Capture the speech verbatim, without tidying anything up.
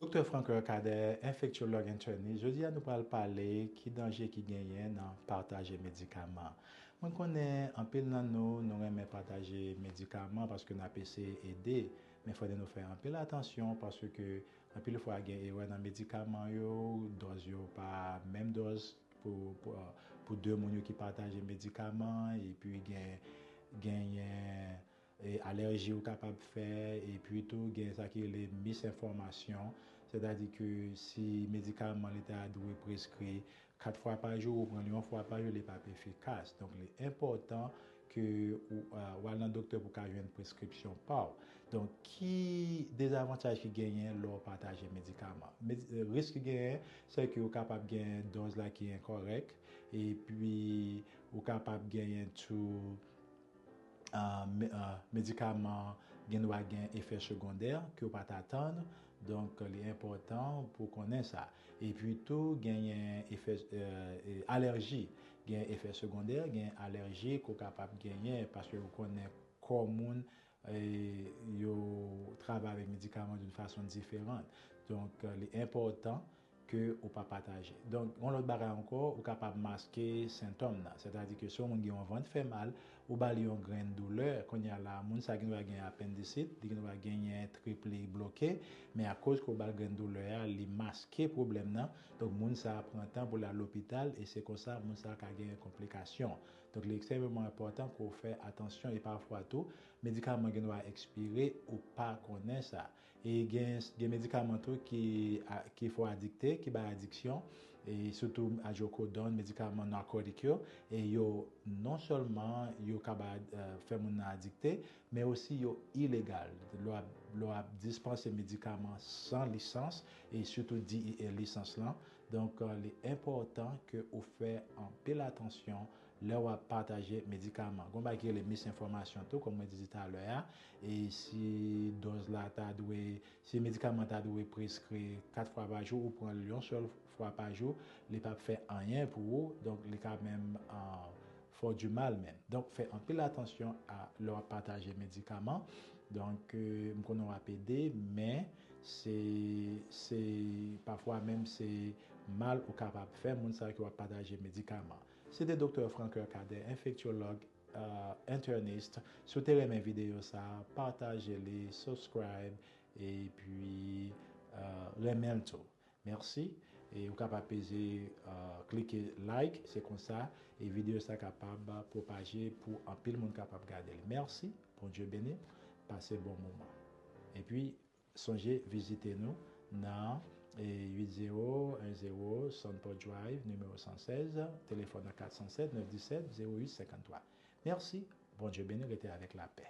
Doktè Francoeur Cadet, enfektyològ entènis, jodi a nou pral pale ki danje ki genyen nan pataje medikaman. Mwen konnen anpil nan nou, nou renmen pataje medikaman paske n ap eseye ede, men fòde nou fè anpil atansyon paske anpil fwa gen erè nan medikaman yo, dòz yo pa menm dòz pou, pou, pou de moun yo ki pataje medikaman, epi gen, genyen e, alèji ou kapab fè, epi tou gen sa ki rele misenfòmasyon, sètadi ke si medikaman li ta dwe preskri kat fwa pa jou, ou pran li yon fwa pa jou, li p ap efikas. Donk, li enpòtan ke ou, a, w al nan doktè pou w ka jwenn preskripsyon pa w. Donk, ki dezavantaj ki genyen lè w pataje medikaman? Medi-, risk ki genyen, se ke ou kapab gen dòz la ki enkòrèk, epi ou kapab genyen tou a, me-, a, medikaman gen dwa gen efè segondè ke w pa t atann. Donk, li enpòtan pou w konnen sa. Epi tou, genyen efè, e, e, alèji. Gen efè segondè, gen alèji ke w kapab genyen paske ou konnen kò moun, e, yo travay avèk medikaman d'une façon différente. Donk, li enpòtan ke ou pa pataje. Donk, yon lòt bagay ankò, ou kapab maske sentòm nan. Sètadi ke si yon moun gen yon vant fè mal, ou ba li yon grenn doulè, kounye a la, moun sa gen dwa gen apendisit, li gen dwa genyen trip li bloke, men akoz ke w ba l grenn doulè a, li maske pwoblèm nan. Donk, moun sa pran tan pou l al lopital, e se konsa, moun sa ka genyen konplikasyon. Donk, li ekstrèmeman enpòtan ke w fè atansyon, e pafwa tou, medikaman gen dwa ekspire, ou pa konnen sa. E gen, gen medikaman tou ki, a, ki fè w adikte, ki bay adiksyon, e sitou adyokodòn, medikaman nakotik yo, e yo non sèlman yo ka bay, e, fè moun nan adikte, men osi yo ilegal. Lè w ap, lè w ap dispanse medikaman san lisans, e sitou D E A lisans lan. Donk, e, li enpòtan ke ou fè anpil atansyon lè w ap pataje medikaman. Gen yon bagay ki rele misenfòmasyon tou, kòm mwen te di talè a. E si dòz la ta dwe, si medikaman ta dwe preskri kat fwa pa jou, ou pran l yon sèl fwa pa jou, li p ap fè anyen pou ou, donk li ka menm, a, fè w di mal menm. Donk, fè anpil atansyon a lè w ap pataje medikaman. Donk, e, m konnen w ap ede, men se, se, pafwa menm se mal ou kapab fè moun sa yo ke w ap pataje medikaman. Se te Doktè Francoeur Cadet, enfektyològ, e, entènis. Si w te renmen videyo sa, pataje li, subscribe, epi, e, renmen l tou. Mèsi. E ou kapab peze, e, klike like, se konsa, e videyo sa kapab pwopaje pou anpil moun kapab gade l. Mèsi, Bondye beni, pase bon moman. Epi, sonje vizite nou nan, e, uit zewo en zewo Sunport Drive, nimewo san sèz, telefòn nan kat san sèt, nèf disèt, zewo uit senkanntwa. Mèsi, Bondye beni, rete avèk lapè.